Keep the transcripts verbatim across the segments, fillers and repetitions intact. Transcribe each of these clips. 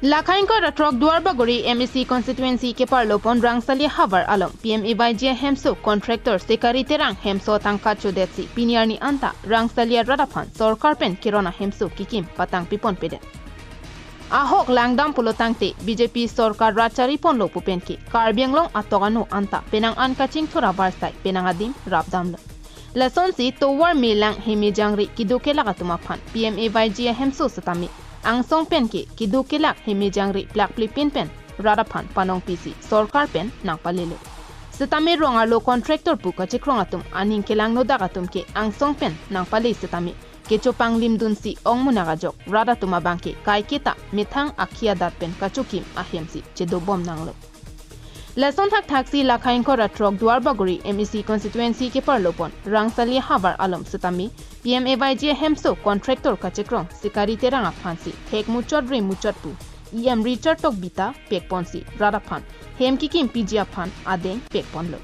Lakha ingkoi ra throk Duarbagori M A C constituency keparlo pon Rangsali havar along P M A Y G ahemso contractor Sekari Terang hemso atangka chodetsi pini arni anta Rangsali arat aphan sorkar pen keron ahemso kekim patangpi ponpedet. Ahok langdam pulo tangte B J P sorkar rat chari ponlo pu pen ke Karbi Anglong atok ano anta penang an kachingthur avarsai penang adim rapdamlo. Lasonsi tovar melang hemejangri keduk kelak atum aphan P M A Y G ahemso setame angsong pen ke keduk kelak hemejangri plakpli pin pen rat aphan panong pisi sorkar pen nangpalelo. Setame rong arlo contractor pu kachekrong atum aning kelangnodak atum ke angsong pen nangpale setame kechopanglimdunsi ongmunak ajok rat atum abang ke kaiketa methang akhi adat pen kachokim ahemsi chedobom nanglo. Lason thakthaksi lakha ingkoi ra throk Duarbagori M A C constituency keparlo pon Rangsali havar along setame P M A Y G ahemso contractor kachekrong Sekari Terang aphansi thek muchot ri muchot pu E M Richard Tokbi ta pekponsi rat aphan hem kekim piji aphan adeng pekponlo.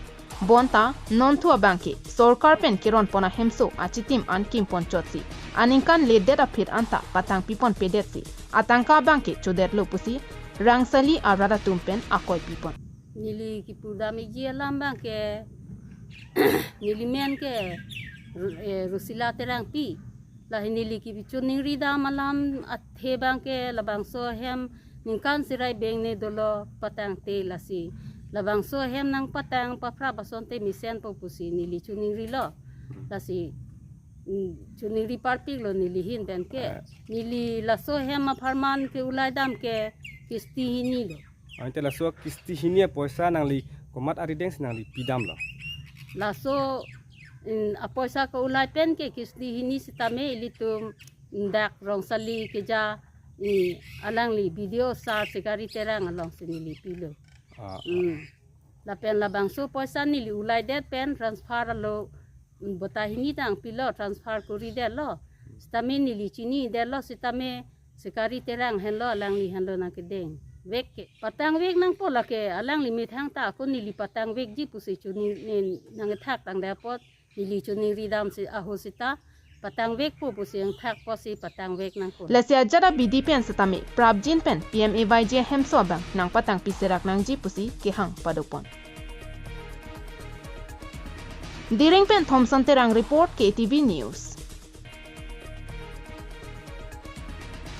Bonta nonthu abang ke sorkar pen keron pon ahemso achitim an kim ponchotsi aningkan ledet aphi anta patangpi ponpedetsi atangka abang ke chodetlo pusi Rangsali arat atum pen akoi pipon. Neli kipudam iji alam abang ke neli men ke Ru-, eh, Rusila Terangpi. Lahi neli kipi choningri dam alam athe abang ke labangso hem ningkan sirai beng ne dolo patangte lasi labangso hem nangpatang paphrap asonte mesenpo pusi neli choningrilo. Lasi, mm, choningri parpiklo neli ahin pen ke. Ah. Neli laso hem apharman ke ulai dam ke kisti hini lo. Ante laso kisti hini apoisa nangli komat arideng si nangli pidamlo? Laso, mm, apoisa ke ulai pen ke kisti hini setame ilitum dak Rangsali keja, mm, alangli B D O sir Sekari Terang alongsi neli pilo. Ah, ah. Mm. Lapen labangso poisa neli ulaidet pen transfer alo, mm, bota hini tang pilo, transfer koridetlo. Setame neli chinidetlo setame Sekari Terang henlo alangli henlo nangkedeng vek ke. Patang vek nangpo lake alangli methang ta ako neli patang vekji pusi choni ne nangkethak tangdet apot neli choningri damsi aho seta patang vekpo pusi nangthakpo si patang vek nangpo. Lasi ajat abidi pen setame prapjin pen P M A Y G ahemso abang nangpatangpi serak nangji pusi kehang padopon. Diring pen Thomson Terang report, K T V News.